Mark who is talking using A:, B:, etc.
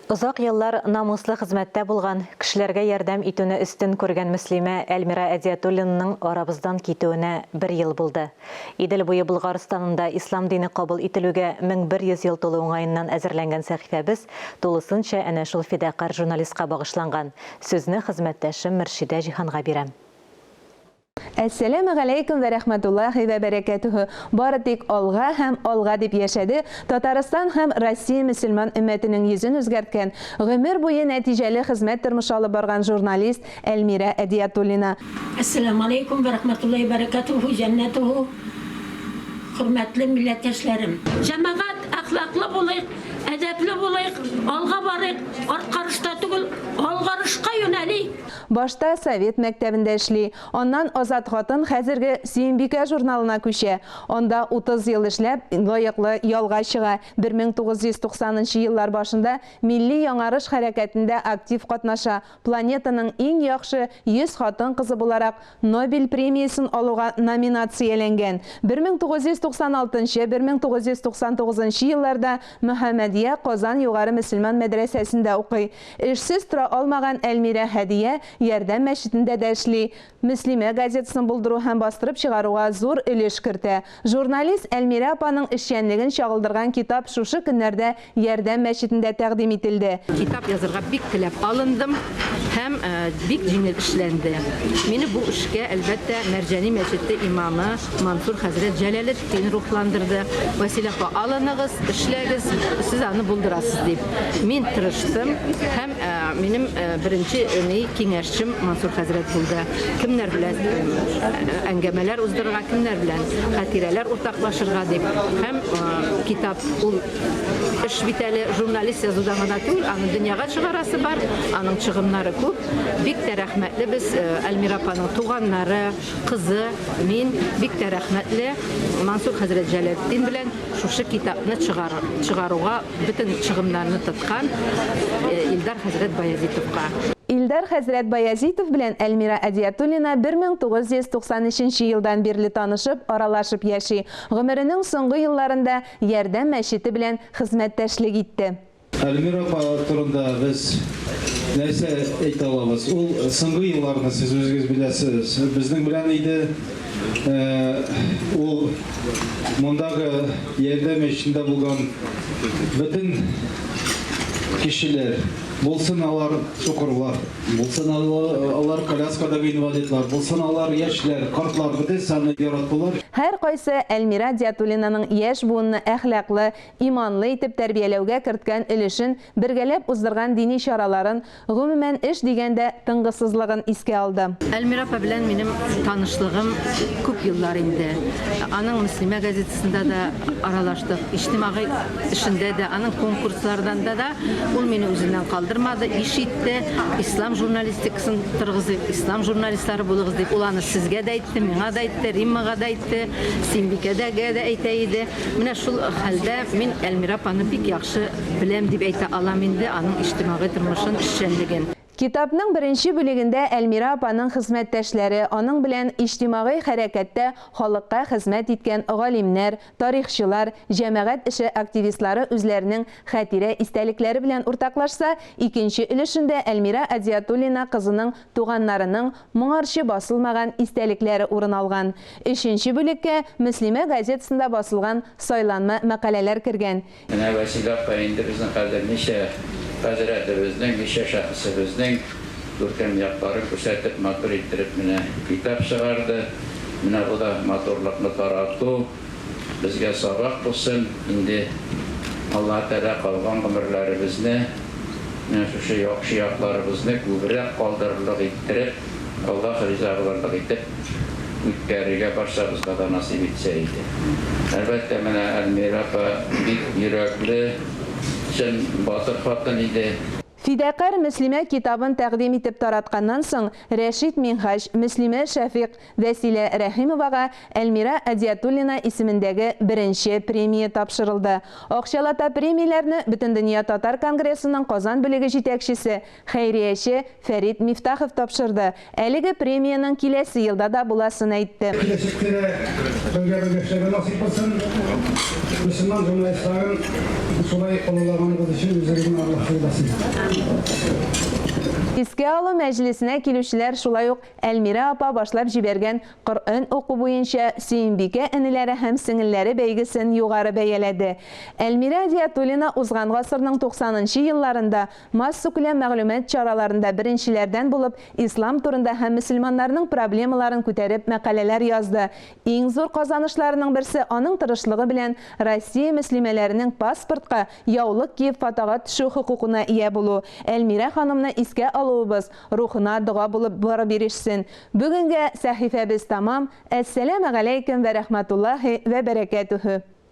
A: Озак еллар намуслы хезмәттә булган, кешеләргә ярдәм итүне өстен күргән мөслимә Әлмира Әдиатуллинаның арабыздан китүенә бер ел булды. Идел буе Болгарстанында ислам дине кабул ителүгә 1100 ел тулу уңаеннан әзерләнгән сәхифәбез тулысынча әнә шул фидакарь журналистка багышланган. Сүзне хезмәттәшем Мөршидә Җиһанга бирәм.
B: Әссәләме галәйкүм вә рәхмәтуллаһи вә бәрәкәтүһү! Бары тик алга һәм алга дип яшәде Татарстан һәм Россия мөселман өммәтенең йөзен үзгәрткән, гомер буе нәтиҗәле хезмәт тормышы алып барган журналист Әлмирә Әдиятуллина.
C: Әссәләмү алейкум вә рәхмәтуллаһи бәрәкәтүһү җәннәтүһү хөрмәтле милләттәшләрем! Җәмәгать, әхлаклы булыйк, әдәпле булыйк, алга барыйк, арткарышта түгел, алгарышка юнәлик!
B: Башта совет мәктәбендә эшли, аннан Азат хатын хәзерге Сөембикә журналына күчә. Анда 30 ел эшләп, лаеклы ялга чыга. 1990 нчы еллар башында милли яңарыш хәрәкәтендә актив катнаша, планетаның иң яхшы 100 хатын-кызы буларак Нобель премиясен алуга номинацияләнгән. 1996, 1999 елларда Мөхәммәдия Казан югары мөселман мәдрәсәсендә укый. Эшсез тора алмаган Әлмирә Һәдия Ярдәм мәчетендә дә эшли, Мөслимә газетасын булдыру һәм бастырып чыгаруга зур өлеш кертә. Журналист Әлмирә апаның эшчәнлеген чагылдырган китап шушы көннәрдә Ярдәм мәчетендә тәкъдим ителде.
D: Китап язырга бик теләп алындым һәм бик җиңел эшләнде. Мине бу эшкә, әлбәттә, Мәрҗани мәчете имамы Мансур хәзрәт Җәләлетдин рухландырды. Вәсилә апа, алыныгыз, эшләгез, сез аны булдырасыз, дип. Мин тырыштым һәм минем беренче ни киңәшчем Мансур хәзрәт булды. Кемнәр белән әңгәмәләр уздырырга, кемнәр белән хатирәләр уртаклашырга дип. Һәм китап ул эш бит әле журналист язудан гына түгел, аны дөньяга чыгарасы бар, аның чыгымнары күп. Бик тә рәхмәтле без Әлмира апаның туганнары, кызы, мин бик тә рәхмәтле Мансур хәзрәт Җәләлетдин белән шушы китапны чыгаруга бөтен чыгымнарны тоткан Илдар хәзрәт Баязитовка.
B: Илдар хәзрәт Баязитов белән Әлмира Әдиятуллина 1993 елдан бирле танышып, аралашып яши. Гомеренең соңгы елларында Ярдәм мәчете белән хезмәттәшлек итте.
E: Әлмира апа турында без нәрсә әйтә алабыз? Ул соңгы елларны, сез үзегез беләсез, безнең белән иде. Ул мондагы Ярдәм эшендә булган бөтен кешеләр, булсын алар сукырлар, булсын алар коляскадагы инвалидлар, булсын алар яшьләр, картлар, бөтенесе аны яраттылар.
B: Һәркайсы Әлмира Диатуллинаның яшь буынны әхлаклы, иманлы итеп тәрбияләүгә керткән өлешен, бергәләп уздырган дини чараларын, гомумән, эш дигәндә тынгысызлыгын искә алды.
D: Әлмира апа белән минем танышлыгым күп еллар инде. Аның Мөслимә газетасында да аралаштык, иҗтимагый эшендә дә, аның конкурсларында да ул мине үзеннән калдырмады, иш итте, ислам журналистикасын торгызыйк, ислам журналистлары булыгыз дип. Ул аны сезгә дә әйтте, миңа да әйтте, Риммага да әйтте, Сөембикәдәгә дә әйтә иде. Менә шул хәлдә мин Әлмира апаны бик яхшы беләм дип әйтә алам инде, аның иҗтимагый тормышын, эшчәнлеген.
B: Китапның беренче бүлегендә Әлмира апаның хезмәттәшләре, аның белән иҗтимагый хәрәкәттә халыкка хезмәт иткән галимнәр, тарихчылар, җәмәгать эше активистлары үзләренең хатирә-истәлекләре белән уртаклашса, икенче өлешендә Әлмира Адиатуллина кызының туганнарының моңарчы басылмаган истәлекләре урын алган. Өченче бүлеккә Мөслимә газетасында басылган сайланма мәкаләләр кергән.
F: Менә Вәсилә апа инде безнең хәзер ничә хәзрәтебезнең, ничә шәхесебезнең күркәм якларын күрсәтеп, матур иттереп менә китап чыгарды. Менә бу да матурлыкны тарату, безгә сабак булсын. Инде Аллаһы Тәгалә калган гомерләребезне Менә шушы яхшы якларыбызны күбрәк калдырырлык иттереп, Аллаһ риза булырлык итеп үткәрергә барчабызга да насыйп итсә иде. Әлбәттә, менә Әлмира апа бик йөрәкле, чын батыр хатын иде.
B: Фидакарь мөслимә китабын тәкъдим итеп таратканнан соң, Рәшит Минһаҗ, Мөслимә Шәфикъ, Вәсилә Рәхимовага Әлмира Әдиатуллина исемендәге беренче премия тапшырылды. Акчалата премияләрне Бөтендөнья татар конгрессының Казан бүлеге җитәкчесе, хәйрияче Фәрит Мифтахов тапшырды. Әлеге премиянең киләсе елда да буласын әйтте.
G: Киләчәктә дә бергә-бергә эшләргә насыйп булсын. Мөселман журналистларын шулай. Шулай олылаганыгыз өчен үзегезне Аллаһ сыйласын.
B: Искә алу мәҗлесенә килүчеләр шулай ук Әлмирә апа башлап җибәргән Коръән уку буенча Сөембикә энеләре һәм сеңелләре бәйгесен югары бәяләде. Әлмирә Әдиатуллина узган гасырның 90 нчы елларында массакүләм мәгълүмат чараларында беренчеләрдән булып ислам турында һәм мөселманнарның проблемаларын күтәреп мәкаләләр язды. Иң зур казанышларының берсе аның тырышлыгы белән Россия мөслимәләренең паспортка яулык киеп фотога төшү хокукына ия булу. Әлмирә ханымны искә алуыбыз рухына дога булып барып ирешсен. Бүгенгә сәхифәбез тәмам. Әссәләмәгаләйкем вә рәхмәтуллаһи вә бәрәкәтүһү.